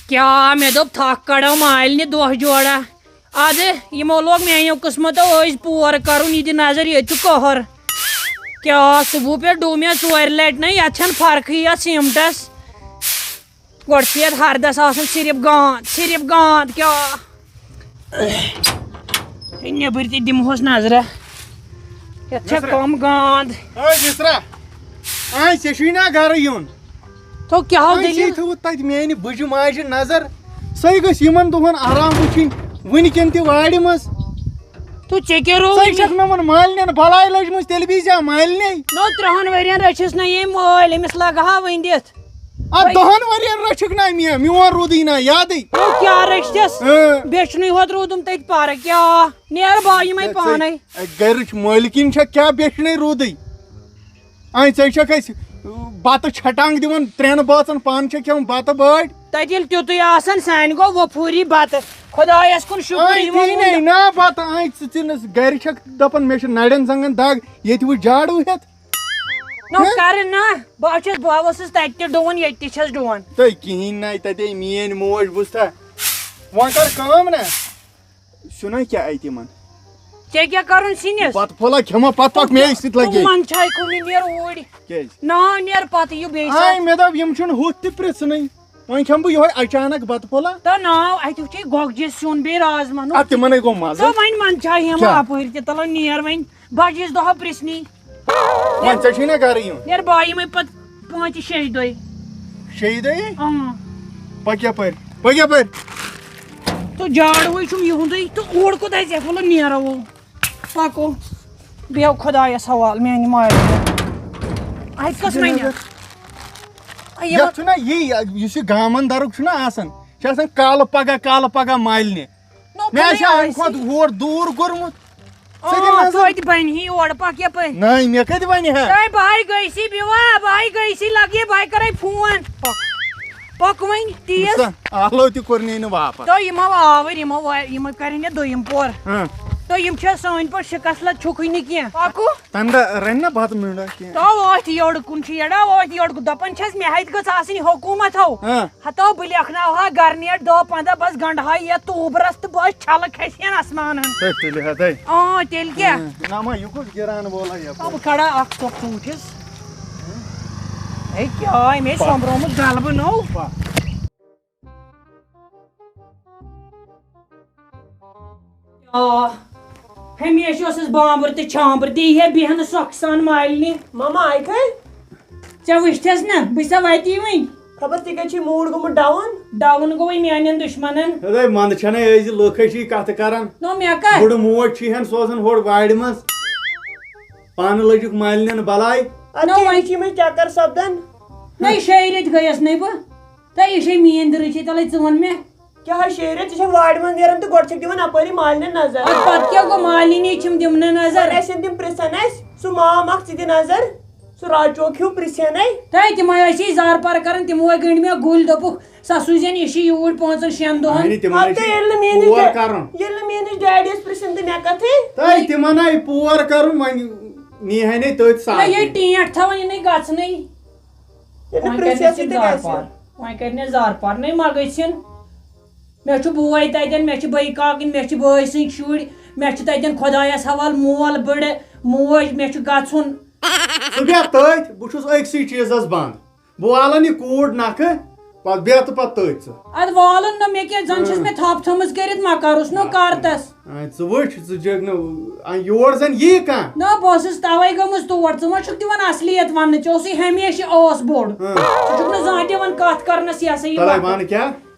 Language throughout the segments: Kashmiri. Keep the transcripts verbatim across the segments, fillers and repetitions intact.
کیٛاہ، مےٚ دوٚپ تھکھ کڑو مالنہِ دۄہ جوڑا۔ ادٕ یِمو لوگ میانیو قٕسمتو أزۍ پور کرُن، یہِ دِ نظر، ییٚتہِ چھُ قہر۔ کیٛاہ، صبحہٕ پٮ۪ٹھ ڈوٚو مےٚ ژورِ لٹہِ نہ، یتھ چھنہٕ فرقٕے یتھ سیٖمٹس۔ گۄڈٕ چھِ یتھ ہردس آسان صرف گانٛد، صرف گانٛد۔ کیٛاہ، ہے، نیٚبٕرۍ تہِ دِمہوس نظرہ۔ یتھ چھےٚ نظرہ۔ کم گانٛد۔ اے مِسرا، اے، ژےٚ چھُے نا گرٕ یُن؟ تو کیٛاہ ہو اے، دٔلیٖل؟ ژےٚ تھوٚوُتھ تتہِ میانہِ بٕجہِ ماجہِ نظر۔ سۄے گٔژھ یِمن دۄہن آرام وٕچھِنۍ، وٕنہِ کٮ۪ن تہِ وارِ منٛز۔ تو ژےٚ کیٛاہ روو ژےٚ وٕنہِ؟ چھکھ نہٕ یِمن مالنٮ۪ن بلاے لٔجمٕژ، تیٚلہِ بیٖزیا مالنے؟ نو، ترٛہن ؤرین رٔچھِس نہ ییٚمۍ مٲلۍ، أمِس لگہٕ ہا ؤنۍ دِتھ۔ اتھ وۄنۍ دہن ؤرین رٔچھِکھ نہ مےٚ، میون روٗدٕے نہ یادٕے۔ تو کیٛاہ رٔچھتس؟ اۭں۔ بیچھنُے ہوت روٗدُم تٔتۍ پارک۔ کیٛاہ؟ نیر با یِمے ہے، ژے پانے۔ گرٕچ مٲلکِن چھےٚ کیٛاہ بیچھنَے روٗدٕے؟ اَے، ژے چھَکھ اَسہِ بَتہٕ چھٹانگ دِوان ترٛٮ۪ن بٲژَن، پانہٕ چھَکھ کھٮ۪وان بَتہٕ بٲٹۍ۔ تَتہِ ییٚلہِ تیُتُے آسان، سانہِ گوٚو وۄپھوٗری بَتہٕ۔ خۄدایَس کُن شُکُر، اَے، یِمو دی ووٚن نے نہ۔ نا بَتہٕ، اَے، ژٕ ژٕ نہٕ گَرِ چھَکھ دَپان مےٚ چھِ نَرٮ۪ن زَنٛگَن دَگ، ییٚتہِ وٕچھ جاڑوٗ ہٮ۪تھ۔ نہ ہہ؟ کَرٕ نہ، بہٕ چھَس، بہٕ اوسُس تَتہِ تہِ ڈُوُن، ییٚتہِ تہِ چھَس ڈُوان۔ تہٕ کِہیٖنۍ نَے، تَتے میٛٲنۍ موج بوٗزتھا، وۄنۍ کَر کٲم نہ۔ سُہ نا کیٛاہ اَتہِ یِمَن؟ ژےٚ کیٛاہ کَرُن سِنِس؟ بَتہٕ پھوٚلہ کھٮ۪مو، پَتہٕ پَکھ مےٚ سۭتۍ لَگے۔ تِمَن چھاے کُنہِ نیر اوٗرۍ۔ کیٛازِ؟ نا، نیر پَتہٕ یِیِو بیٚیہِ آے، ساتہٕ۔ مےٚ دوٚپ، یِم چھِنہٕ ہُتھ تہِ پرٛژھنٕے۔ وۄنۍ کھٮ۪مہٕ بہٕ یِہوٚے اچانک بَتہٕ پھوٚلہ۔ تہٕ نا، اَتہِ وٕچھے گۄگجہِ سیُن بیٚیہِ رازما۔ نہ، اَدٕ تِمَن ہے گوٚو مَزٕ۔ تہٕ وۄنۍ مَنٛدچھاے یِم کیٛاہ؟ اَپٲرۍ تہِ، تَلو نیر وۄنۍ۔ بَجہِ عیٖذ دۄہ پرٛژھنی۔ وۄنۍ ژےٚ چھُے نا گرٕ یُن؟ نیر با یِمے پتہٕ پانٛژِ شیٚیہِ دۄہہِ۔ شیٚیہِ دۄہہِ؟ اۭں۔ پَکھ یَپٲرۍ، پَکھ یَپٲرۍ۔ تہٕ جاڑوٕے چھُم یِہُنٛدُے، تہٕ اور کوٚت آسہِ یَتھ وَلہٕ نیرو۔ پَکو۔ بیٚہو خۄدایَس حوالہٕ، میٛانہِ مالہِ۔ اَتہِ کۄس وَنہِ؟ یَتھ چھُنہ یی، یُس یہِ گامَن دَرُک چھُنہ آسان، چھِ آسان کالہٕ پَگاہ، کالہٕ پَگاہ مالنہِ۔ نو، مےٚ کھَنٕے چھِ اَمہِ آسہِ۔ کھۄتہٕ ہور دوٗر کوٚرمُت۔ ژٕ دِ آ، نظر۔ توتہِ بَنہِ ہے یور، پَکھ یَپٲرۍ۔ نَے، مےٚ کَتہِ بَنہِ ہا؟ ہے، بہٕ ہاے گٔیسی بیوا، بہٕ ہاے گٔیسی، لَگہٕ ہے، بہٕ ہاے کَرَے فون۔ پَکھ۔ پَکھ وۄنۍ تیز۔ وٕچھ سا، آلو تہِ کوٚر نہٕ أمۍ واپَس۔ تہٕ یِمو آوٕرۍ، یِمو وا-، یِمو کَرِ مےٚ دوٚیِم پور۔ ہاں۔ تہٕ یِم چھِ سٲنۍ پٲٹھۍ شِکَس لَد چھُکھٕے نہٕ کینٛہہ۔ پَکو۔ تَمہِ دۄہ رَنہِ نا بَتہٕ مِنٛڈا کینٛہہ۔ تو وٲتھۍ یورٕ کُن چھِ یَڑا، وٲتھۍ یورٕ کُن۔ دَپان چھَس، مےٚ ہَتہِ گٔژھ آسٕنۍ حکوٗمت ہو۔ ہاں۔ ہتو بہٕ لیکھناوہا گرنیٹ دہ پنٛداہ، بس گنڈہاے یتھ توٗبرس تہٕ بس چھلہٕ کھسہِ ہن آسمانن۔ ہے، تیٚلہِ ہٮ۪تھے۔ آ، تیٚلہِ کیٛاہ؟ ہاں، نہ ما یہِ کُس گِران وول ہا یپٲرۍ؟ بہٕ کڑا اکھ ژۄکھ ژوٗنٛٹھِس۔ ہے، کیٛاہ آے مےٚ پا- سۄمبرومُت گلبہٕ نوٚو؟ پا- آ، ہمیشہِ اوسُس بامبر تہٕ چھامبر، دِیہِ ہے بیہنہٕ سۄکھٕ سان مالنہِ۔ ماما آیہِ کھے؟ ژےٚ وٕچھتھس نہ، بہٕ چھسا وتی وٕنۍ۔ خبر ژےٚ کتہِ چھُے موٗڈ گوٚمُت ڈاوُن؟ ڈاوُن گوٚوُے میانٮ۪ن دُشمنن۔ ہے، منٛدٕ چھنَے أزۍ لُکھ ہشی کتھٕ کران۔ نو مےٚ کتھ؟ بُڈٕ موج چھِ ہن سوزان ہورٕ وارِ منٛز۔ پانہٕ لٔجِکھ مالنٮ۪ن بلاے۔ ادٕ نو کیٛازِ وۄنۍ۔ چھِ یِمے چکر سپدان؟ نہ، یہِ شیٚیہِ رٮ۪تۍ گٔیس نَے بہٕ۔ تہٕ یہِ چھے میٲنۍ دٕرٕے چھے، تَلَے ژٕ وَن مےٚ۔ کیٛاہ ہا شیٚیہِ رٮ۪تھ؟ ژٕ چھَکھ وارِ منٛز نیران تہٕ گۄڈٕ چھَکھ دِوان اَپٲری مالنہِ نظر۔ اَدٕ پَتہٕ کیٛاہ گوٚو؟ مالنی چھِم دِمنہٕ نظر۔ وۄنۍ ٲسِن تِم پرٛژھان اَسہِ، سُہ مام اَکھ ژٕ دِ نظر، سُہ راجوک ہیوٗ پرٛژھِ ہَن اَسہِ۔ تہٕ تِمَے ٲسی زارٕ پار کَران، تِموے گٔنٛڈۍ مےٚ گُلۍ، دوٚپُکھ، "سۄ سوٗزِن یہِ چھِ یوٗرۍ پانٛژَن شٮ۪ن دۄہَن۔" اَہنہِ، تِمَن اَدٕ ٲسۍ تیٚلہِ نہٕ میٛٲنِس پور ڈے-، کَرُن۔ ییٚلہِ نہٕ میٛٲنِس ڈیڈیَس پرٛژھِن تہٕ مےٚ کَتھٕے۔ تہٕ تِمَن آے پور کَرُن، وۄنۍ نیٖہَے نے تٔتھۍ نہ، ساتہٕ۔ یہِ ٹینٛٹ تھاوان، یہِ نَے گژھنٕے۔ ییٚلہِ وۄنۍ پرٛژھِ کَرِ اَسہِ مےٚ تہِ زارٕ گژھِ۔ پار۔ وۄنۍ کَرِ مےٚ زارٕ پار۔ نَے ما گٔژھِن۔ مےٚ چھُ بوے تَتٮ۪ن، مےٚ چھِ بٔے کاکٕنۍ، مےٚ چھِ بٲے سٕنٛدۍ شُرۍ، مےٚ چھِ تَتٮ۪ن خۄدایَس حوال مول بٕڈٕ، موج، مےٚ چھُ گژھُن۔ ژٕ بیٚہہ تٔتھۍ، بہٕ چھُس أکسٕے چیٖزَس بنٛد۔ بہٕ والَن یہِ کوٗر نَکھٕ، پَتہٕ بیٚہہ تہٕ پَتہٕ تٔتھۍ ژٕ۔ اَدٕ والُن نہ مےٚ کینٛہہ، زَن چھَس اۭں۔ مےٚ تھَپھ تھٲمٕژ کٔرِتھ مَکارُس نہٕ کَر تَس۔ اَے، ژٕ وٕچھ، ژٕ جَگ نہٕ، اَے، یور زَن یی کانٛہہ۔ نہ، بہٕ ٲسٕس تَوَے گٔمٕژ تور، ژٕ ما چھُکھ دِوان اَصلِیت وَننہٕ، ژےٚ اوسُے ہمیشہِ یہِ ٲس بوٚڑ۔ اۭں۔ ژٕ چھُکھ نہٕ زانٛہہ دِوان کَتھ کَرنَس یہِ ہسا یہِ تَلَے وقت۔ وَنہٕ کیٛاہ؟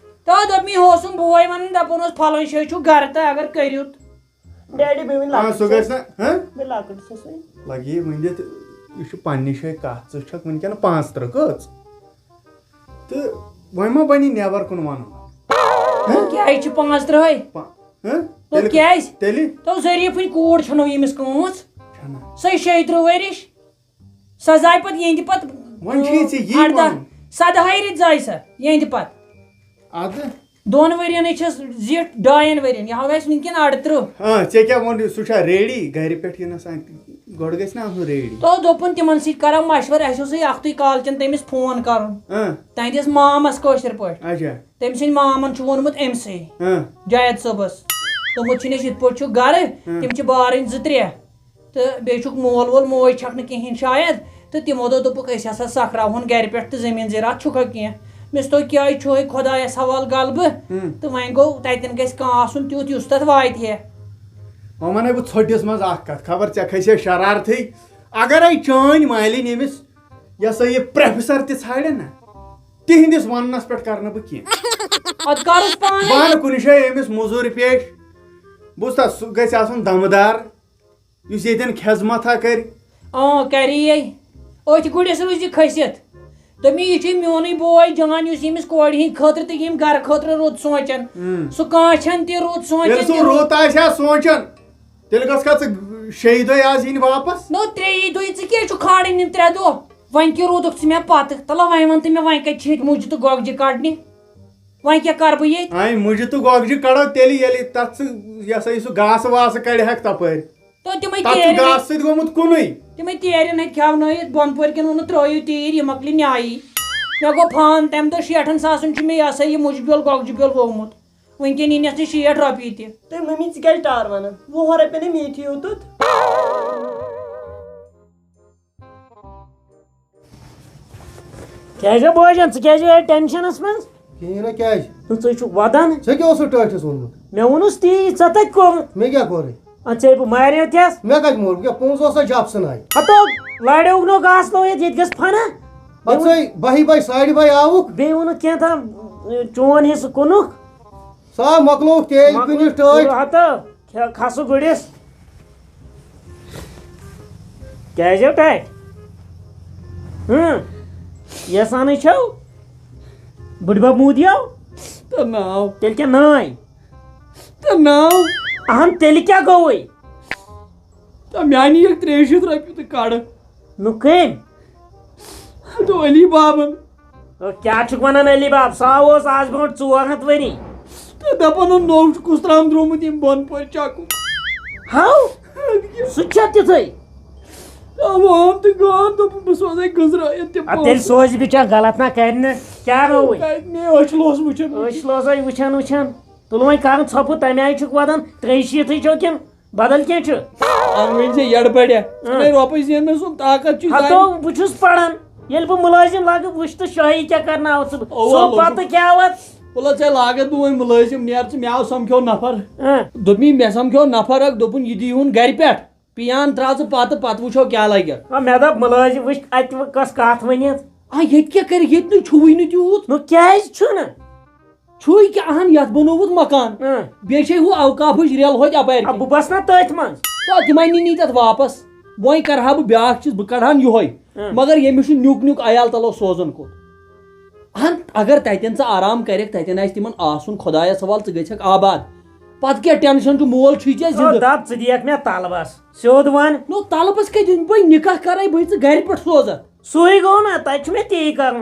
تہٕ دوٚپ مےٚ، یہِ اوسُم بوے وَنان، دَپان اوس، "پھلٲنۍ جایہِ چھُ گَرٕ تہٕ اگر کٔرِو تہٕ۔" ڈیڈی، بہٕ وٕنہِ آ، لۄکٕٹ سُہ گژھِ چھَس۔ نہ، ہہ؟ بہٕ لۄکٕٹ چھَس وٕنہِ۔ لَگہِ یہِ ؤنِتھ، یہِ چھُ پنٛنہِ جایہِ کَتھ، ژٕ چھَکھ وٕنکٮ۪ن پانٛژھ تٕرٛہ کٔژ۔ تہٕ وۄنۍ ما بَنی نٮ۪بَر کُن وَنُن؟ ہہ؟ کیٛازِ چھِ پانٛژھ تٕرٛہَے؟ پا-، ہہ؟ تو تیٚلہِ، کیٛازِ؟ تیٚلہِ؟ تو ظریٖفٕنۍ کوٗر چھَنو ییٚمِس کٲنٛس۔ چھَنہ۔ سۄے شیٚیہِ تٕرٛہ ؤرِش۔ سۄ زاے پَتہٕ یِہِنٛدِ پَتہٕ، وۄنۍ چھُے ژےٚ یی اَرداہ، وَنُن۔ سَدہٲے رٮ۪تۍ زاے سۄ یِہِنٛدِ پَتہٕ۔ اَدٕ؟ دۄن ؤرِیَن ہے چھَس زِٹھ، ڈایَن ؤرِیَن، یہِ ہاو اَسہِ وٕنکٮ۪ن اَڑترٕٛہ۔ آ، ژےٚ کیٛاہ ووٚن، سُہ چھا ریڈی گَرِ پٮ۪ٹھ یِنَس اَتہِ؟ گۄڈٕ گژھِ نا آسُن ریڈی۔ تو دوٚپُن تِمن سۭتۍ کرو مشورٕ، اَسہِ اوسُے اکھتُے کالچن تٔمِس فون کرُن۔ اۭں۔ تہنٛدِس مامس کٲشِر پٲٹھۍ۔ اچھا۔ تٔمۍ سٕنٛدۍ مامن چھُ ووٚنمُت أمۍ سٕے، اۭں۔ جاوید صٲبس۔ دوٚپمُت چھُنہٕ أسۍ یِتھ پٲٹھۍ چھُ گرٕ، اۭں۔ تِم چھِ بارٕنۍ زٕ ترٛےٚ۔ تہٕ بیٚیہِ چھُکھ مول وول موج چھکھ نہٕ کِہیٖنۍ شاید۔ تہٕ تِمو دوٚپ، دوٚپُکھ أسۍ ہسا سکھراوہون گرِ پٮ۪ٹھ تہٕ زٔمیٖن زِراعت چھُکھا کینٛہہ؟ مےٚ دوٚپُس، تۄہہِ کیٛازِ چھُ ہے خۄدایس حوالہٕ غلبہٕ؟ ہُم۔ تہٕ وۄنۍ گوٚو تَتٮ۪ن گژھِ کانٛہہ آسُن تیُتھ یُس تَتھ واتہِ ہے۔ وۄنۍ وَنَے بہٕ ژھوٚٹِس منٛز اَکھ کَتھ، خبر ژےٚ کھسہِ ہے شرارتھٕے۔ اگرے چٲنۍ مالِنۍ أمِس یہِ ہسا یہِ پروفیسر تہِ ژھانڈن نا، تِہنٛدِس وننس پٮ۪ٹھ کرٕ نہٕ بہٕ کینٛہہ۔ اَدٕ کَرُس پانے۔ بہٕ اَنہٕ کُنہِ جایہِ أمِس موٚزوٗرۍ پیش۔ بوٗزتھا، سُہ گژھِ آسُن دمہٕ دار۔ یُس ییٚتٮ۪ن خدمت ہا کرِ۔ اۭں، کرِ یے۔ أتھۍ گُرِس روٗزِ کھٔسِتھ۔ دوٚپمَے، یہِ چھُے میونُے بوے جان، یُس ییٚمِس کورِ ہِنٛدِ خٲطرٕ تہٕ ییٚمہِ گرٕ خٲطرٕ رُت سونٛچان۔ اۭں۔ سُہ کانٛہہ چھَنہٕ تہِ رُت سونٛچان ییٚلہِ سُہ تہِ رُت۔ رُت آسہِ ہا سونٛچان، تیٚلہِ گژھکھا ژٕ شیٚیہِ دۄہہِ آز یِنۍ واپس؟ نو، ترٛیٚیی دۄہہِ، ژٕ کیٛازِ چھُکھ کھالان یِم ترٛےٚ دۄہ؟ وۄنۍ کیٛاہ روٗدُکھ ژٕ مےٚ پتہٕ؟ تَلہ، وۄنۍ وَن تہٕ مےٚ، وۄنۍ کَتہِ چھِ ییٚتہِ مُجہِ تہٕ گۄگجہِ کَڑنہِ؟ وۄنۍ کیٛاہ کَرٕ بہٕ ییٚتہِ؟ اَمہِ مُجہِ تہٕ گۄگجہِ کَڑو تیٚلہِ، ییٚلہِ تَتھ ژٕ، یہِ ہسا یہِ، سُہ گاسہٕ واسہٕ کَڑِ ہَکھ تَپٲرۍ۔ تو تِمے تَتھ چھُ تیرِ گاسہٕ سۭتۍ گوٚمُت کُنُے۔ تِمے تیرٮ۪ن ہَتہِ کھٮ۪ونٲیِتھ بۄنہٕ پورۍ کٮ۪ن ووٚنُن ترٲیِو تیٖرۍ، یہِ مۄکلہِ نیایی۔ مےٚ گوٚو فان تَمہِ دۄہ شیٹھن ساسَن چھُ مےٚ یہِ ہسا یہِ مُجہِ بیول گۄگجہِ بیول وومُت۔ وٕنکٮ۪ن یی نہٕ اَسہِ شیٹھ رۄپیہِ تہِ۔ تُہۍ مٔمی، ژٕ کیٛازِ ٹار وَنان؟ وُہَن رۄپیَن ہے میٖٹھی یوٗتُت۔ کیٛازِ ہا بوجان؟ ژٕ کیٛازِ یہِ ٹینشنس منٛز؟ کِہیٖنۍ نہ، کیٛازِ؟ تہٕ ژٕ چھُکھ وَدان۔ ژےٚ کیٛاہ اوسُتھ ٹٲٹھِس ووٚنمُت؟ مےٚ ووٚنُس تی، ژےٚ تَتہِ کوٚرُتھ۔ مےٚ کیٛاہ کوٚرُے؟ اَدٕ ژےٚ بہٕ ماریوتھس۔ مےٚ کَتہِ مور؟ مےٚ پونٛسہٕ اوسا جَب ژھٕنان؟ ہَتو، لاریوکھ نہٕ گاسہٕ لٲیِتھ، ییٚتہِ گژھِ فَنا۔ پَتہٕ ژٔے بَہہِ بَجہِ، ساڑِ بَہہِ آوُکھ۔ بیٚیہِ ووٚنُکھ کینٛہہ تام، چون حِصہٕ کُنُکھ۔ سُہ آو، مۄکلووُکھ تیل مۄکلوو کٕنِتھ ٹٲٹھۍ۔ ہَتو۔ کھےٚ کھسہٕ گُرِس۔ کیٛازِ ہو ٹاٹھۍ؟ ہٕم۔ یژھانٕے چھو؟ بٕڈبب مودیو؟ تہٕ ناو۔ تیٚلہِ کیٛاہ نٲے؟ تہٕ ناو۔ اہن تیٚلہِ کیٛاہ گوٚوُے؟ تہٕ میٛانی یِکھ ترٛیٚیہِ شیٖتھ رۄپیہِ تہٕ کَڑٕ۔ نُہ کٔمۍ؟ دوٚپ علی بابن۔ او، کیٛاہ چھُکھ وَنان علی باب؟ سُہ ہا اوس آز برونٛٹھ ژور ہَتھ ؤری۔ تہٕ دَپان اوس نوٚو چھُ کُس ترٛام درٛامُت ییٚمۍ بۄن پورِ چَکُک۔ ہاو؟ اَدٕ کیٛاہ؟ سُہ تہِ چھا تِتھُے؟ اَوٕ آم تہٕ گام دوٚپُن بہٕ سوزَے گٔنٛزرٲیِتھ تِم اَدٕ تیٚلہِ پونٛسہٕ۔ سوزِ بِچار غلط نہ کَرِ نہٕ۔ کیٛاہ گوٚوُے؟ کَتہِ مےٚ أچھ لوس وٕچھان أچھ لوسَے وٕچھان وٕچھان۔ تُلہٕ وۄنۍ کَرُن ژھۄپہٕ، تَمہِ آیہِ چھُکھ وَدان ترٛیٚیہِ شیٖتھٕے چھو کِنہٕ؟ بدل کینٛہہ چھُ۔ اَنوٕنۍ ژےٚ یَڈ بَڑیا۔ اۭں۔ ژٕ نے رۄپَے زیننَس سُم طاقت چھُے ہتو، زانہِ۔ بہٕ چھُس پَران۔ ییٚلہِ بہٕ مُلٲزِم لَگہٕ، وٕچھ تہٕ شٲہی کیٛاہ کَرناوَتھ ژٕ۔ اوٚوا، سُہ لوٚگ۔ پَتہٕ کیٛاہ وَتھ؟ وَلہٕ ژےٚ لاگَتھ بہٕ وۄنۍ مُلٲزِم، نیر ژٕ، مےٚ آو سَمکھیو نفر۔ اۭں۔ دوٚپمی، مےٚ سَمکھیو نفر اَکھ، دوٚپُن، یہِ دی ہُن گَرِ پٮ۪ٹھ۔ پیان ترٛاو ژٕ پَتہٕ، پَتہٕ وٕچھو کیٛاہ لَگہِ۔ آ، مےٚ دوٚپ، مُلٲزِم، وٕچھ، اَتہِ وۄنۍ کۄس کَتھ وَنہِ؟ آ، ییٚتہِ کیٛاہ کَرِ؟ ییٚتہِ نہٕ چھُوٕے نہٕ تیوٗت۔ نہ، کیٛازِ چھُنہٕ؟ چھُے کیٛاہ اہن یتھ بنووُتھ مکان؟ اۭں۔ بیٚیہِ چھے ہُہ اوقافٕچ ریل ہوتہِ اپارِ آ، کِنۍ۔ بہٕ بس نا تٔتھۍ منٛز۔ تہٕ تِمے نِنی تتھ واپس۔ وۄنۍ کرٕ ہا بہٕ بیاکھ چیٖز، بہٕ کڑٕ ہن یُہے۔ اۭں۔ مگر ییٚمِس چھُ نیُک نیُک عیال تلو سوزُن کوٚت؟ اہن اگر تتٮ۪ن ژٕ آرام کرکھ، تتٮ۪ن آسہِ تِمن آسُن، خۄدایس حوالہٕ ژٕ گژھکھ آباد۔ پتہٕ کیٛاہ ٹینشن چھُ، مول چھُے ژےٚ او، زندٕ۔ دپ ژٕ دِیکھ مےٚ تلبس سیوٚد ون۔ نو تلبس کتہِ دِمہٕ بہٕ؟ نکاح کرے بہٕ ژٕ گرِ پٮ۪ٹھ سوزکھ۔ سُے گوٚو نا، تتہِ چھُ مےٚ تی کرُن۔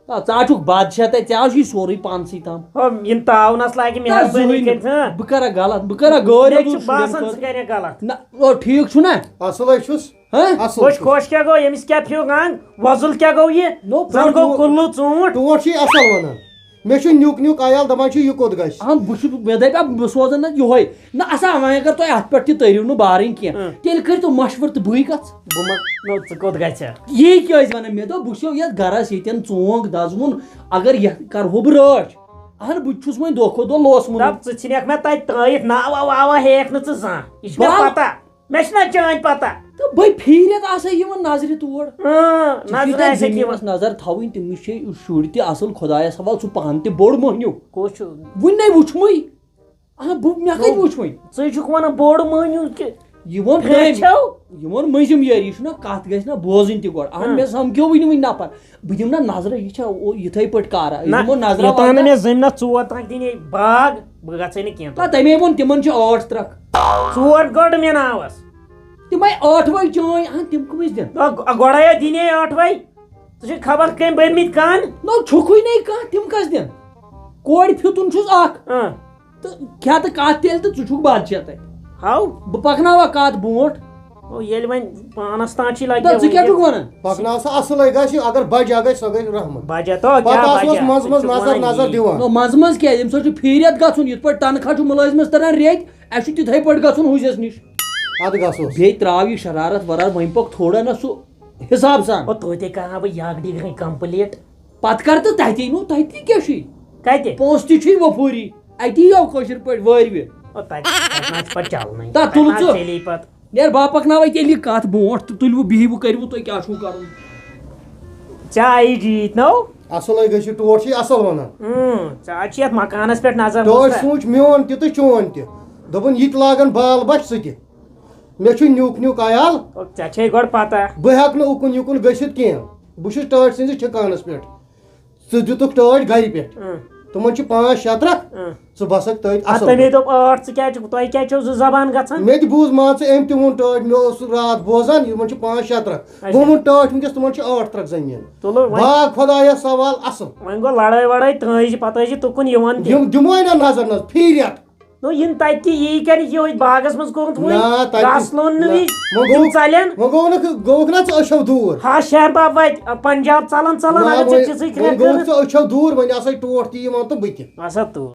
آ، ژٕ ہا چھُکھ بادشاہ تَتہِ، ژےٚ ہا چھُے سورُے پانسٕے تام۔ ہو، یِم تعاوُنس لاگہِ نہ، مہربٲنی زٕہٕنۍ۔ کٔرِتھ، ہاں۔ بہٕ کرا غلط، بہٕ کرا غٲرِ مےٚ چھُ شُرٮ۪ن باسان خٲطرٕ۔ ژٕ کرکھ غلط۔ نہ، او، ٹھیٖک چھُنہ؟ اصلے چھُس۔ ہاں؟ اصل خۄش، چھُس۔ خۄش کیٛاہ گوٚو؟ ییٚمِس کیٛاہ پھیوٗ گنٛگ؟ وۄزُل کیٛاہ گوٚو یہِ؟ نو، زن گوٚو پوٚر۔ کُلہٕ ژوٗنٛٹھ۔ ٹوٹھ چھُے اصل ونان۔ مےٚ چھُ نیُک نیُک عیال دپان چھُ، یہِ کوٚت گژھِ؟ اہن، بہٕ چھُس، مےٚ دپیٛا، بہٕ سوزن نہ یِہوے۔ نہ، اسا، وۄنۍ اگر تۄہہِ اتھ پٮ۪ٹھ تہِ تٔرِو نہٕ بارٕنۍ کینٛہہ، ہاں۔ تیٚلہِ کٔرۍتو مشورٕ تہٕ بٕے گژھٕ۔ بہٕ ما، نو، ژٕ کوٚت گژھکھ؟ یی کیٛازِ ونان؟ مےٚ دوٚپ، بہٕ چھُسو یتھ گرس ییٚتٮ۪ن ژونٛگ دزوُن، اگر یتھ کرہو بہٕ رٲچھ۔ اہن، بہٕ تہِ چھُس وۄنۍ دۄہ کھۄتہٕ دۄہ لوسمُت۔ دپ، ژٕ ژھٕنکھ مےٚ تتہِ ترٲیِتھ، ناوا واوا ہیٚیکھ نہٕ ژٕ زانٛہہ۔ یہِ چھِ مےٚ بل- پتہ۔ مےٚ چھِنہ چٲنۍ پتہ۔ تہٕ بٔے پھیٖرِتھ آسے یِوان نظرِ تور۔ اۭں، ژےٚ چھُے نظرِ تتھ آسٮ۪کھ زٔمیٖنس یِوان۔ نظر تھاوٕنۍ، تٔمِس چھے شُرۍ تہِ اصل، خۄدایس حوال، سُہ پانہٕ تہِ بوٚڑ مٔہنیوٗ۔ کُس چھُ؟ وُنہِ نے وُچھمٕے۔ اہا، بہٕ، مےٚ کتہِ وُچھ وۄنۍ؟ ژٕے چھُکھ ونان بوٚڑ مٔہنیوٗ کہِ یہِ ووٚن تٔمۍ۔ پھیٚچھو؟ یہِ ووٚن مٔنٛزِم یٲری، یہِ چھُنہ کتھ گژھِ نہ بوزٕنۍ تہِ گۄڈٕ۔ اہن، ہاں۔ مےٚ سمکھیووٕے نہٕ وٕنہِ نفر۔ بہٕ دِمہٕ نہ نظرہ، یہِ چھا او-، یِتھے پٲٹھۍ کارا؟ أسۍ نہ، دِمو نظرہ یوٚتام نہٕ وظرہ۔ مےٚ زٔمیٖنس ژور ترکھ دِنے باغ، بہٕ گژھے نہٕ کینٛہہ۔ نہ، تَمے ووٚن، تِمن چھِ ٲٹھ ترکھ۔ ژور گٲنٛٹہٕ مےٚ ناوس۔ تِمے ٲٹھ وَے چٲنۍ، اہن، تِم کٕم ٲسۍ دِن؟ آ، گۄ-، گۄڈے یوت دِنے ٲٹھ وَے۔ ژٕ چھُے خبر کٔمۍ بٔرمٕتۍ کَن؟ نہ، چھُکھٕے نے کانٛہہ، تِم کَس دِن؟ کورِ پھیُتُن چھُس اکھ۔ اۭں۔ تہٕ کھےٚ تہٕ کَتھ تیٚلہِ تہٕ ژٕ چھُکھ بادشاہ تَتہِ۔ ہاو۔ بہٕ پَکناوَکھ کَتھ برونٛٹھ۔ او، ییٚلہِ وۄنۍ پانس تام چھِ لگہِ نہ، ژٕ کیٛاہ وٕنکیٚس۔ چھُکھ وَنان؟ پَکناو سا اَصٕلَے گژھِ، اگر بَجا گژھِ، سۄ گژھِ رحمت۔ بَجا تو پَتہٕ کیٛاہ آسوس بَجا؟ منٛزٕ ژٕ منٛزٕ چھُکھ نظر وَنان نظر یی۔ دِوان۔ نہ، منٛزٕ منٛزٕ کیٛاہ؟ ییٚمہِ سۭتۍ چھُ پھیٖرِتھ گژھُن، یِتھ پٲٹھۍ تنخواہ چھُ مُلٲزمَس تَران ریٚتۍ، اَسہِ چھُ تِتھَے پٲٹھۍ گژھُن ہُزِس نِش۔ اَدٕ گژھوس۔ بیٚیہِ ترٛاو یہِ شرارت ورار، وۄنۍ پوٚک تھوڑا نہ سُہ حِساب سان۔ او، توتہِ کرٕ ہا بہٕ یہِ اکھ ڈگری complete۔ پتہٕ کر تہٕ تَتی، نو تَتی کیٛاہ چھُے؟ کتہِ؟ پونٛسہٕ تہِ چھُے وۄپھوٗری، اَتی یِیو کٲشِر پٲٹھۍ وٲرۍوِ۔ او، تَتہِ، تَتہِ نہ چھُ پتہٕ چلنٕے۔ تَتھ تُل تَتہِ نہ ژٕ۔ چلی پتہٕ۔ نیر با، پکناوے تیٚلہِ یہِ کتھ برونٛٹھ تہٕ تُلِو بِہِو، کٔرِو تُہۍ کیٛاہ چھُو کرُن۔ ژےٚ آیی جیٖتۍ نو؟ اَصٕل ہے گٔژھِو، ٹوٹھ چھُے اَصٕل وَنان۔ اۭں، ژےٚ آز چھُ یَتھ مکانس پٮ۪ٹھ نظر ٹٲٹھۍ بوٗزتھا؟ سوٗنٛچ میون تہِ تہٕ چون تہِ۔ دوٚپُن، یہِ تہِ لاگن بال بچھ ژٕ تہِ۔ مےٚ چھُ نیُک نیُک عیال۔ او، ژےٚ چھے گۄڈٕ پتہ۔ بہٕ ہٮ۪کہٕ نہٕ اُکُن یُکُن گٔژھِتھ کینٛہہ۔ بہٕ چھُس ٹٲٹھۍ سٕنٛزِ ٹھِکانَس پٮ۪ٹھ۔ ژٕ دِتُکھ ٹٲٹھۍ گرِ پٮ۪ٹھ۔ اۭں۔ تِمن چھِ پانٛژھ شےٚ ترٛکھ۔ اۭں۔ ژٕ بسکھ تٔتھۍ اَدٕ اَصٕل تَمے پٲٹھۍ۔ دوٚپ ٲٹھ، ژٕ کیٛازِ چھُکھ، تۄہہِ کیٛازِ چھو زٕ زبان گژھان؟ مےٚ تہِ بوٗز، مان ژٕ، أمۍ تہِ ووٚن ٹٲٹھۍ، مےٚ اوس راتھ بوزان، یِمن چھِ پانٛژھ شےٚ ترٛکھ۔ اچھا۔ بہٕ ووٚن ٹٲٹھۍ، وٕنکیٚس تِمن چھِ ٲٹھ ترٛکھ زٔمیٖن۔ تُلو وۄنۍ۔ باغ خۄدایَس سوال اَصٕل۔ وۄنۍ گوٚو لڑٲے وڑٲے ترٛٲیِو پتہٕ ٲسۍ زِ تُکُن یِوان تہِ۔ یِم دِموے نہ نظر نظر، پھیٖرِتھ۔ نو، یِن تَتہِ تہِ یی کَرِ یِہوٚے باغَس منٛز کوٚرمُت وٕنۍ۔ نہ، تَتہِ گاسہٕ لوٚن نہٕ نہ۔ وٕنہِ۔ وۄنۍ تِم گوٚو، ژَلن۔ وۄنۍ گوٚو نہٕ، گوٚوُکھ نہ ژٕ أچھو دوٗر؟ ہا، شہر باب وَتہِ، پنجاب ژَلان ژَلان، نہ، اگر ژےٚ وۄنۍ، تِژٕے وۄنۍ گوٚوُکھ کٔرٕتھ۔ ژٕ أچھو دوٗر، وۄنۍ آسَے ٹوٹھ تہِ یِوان تہٕ بہٕ تہِ۔ اَسا تُل۔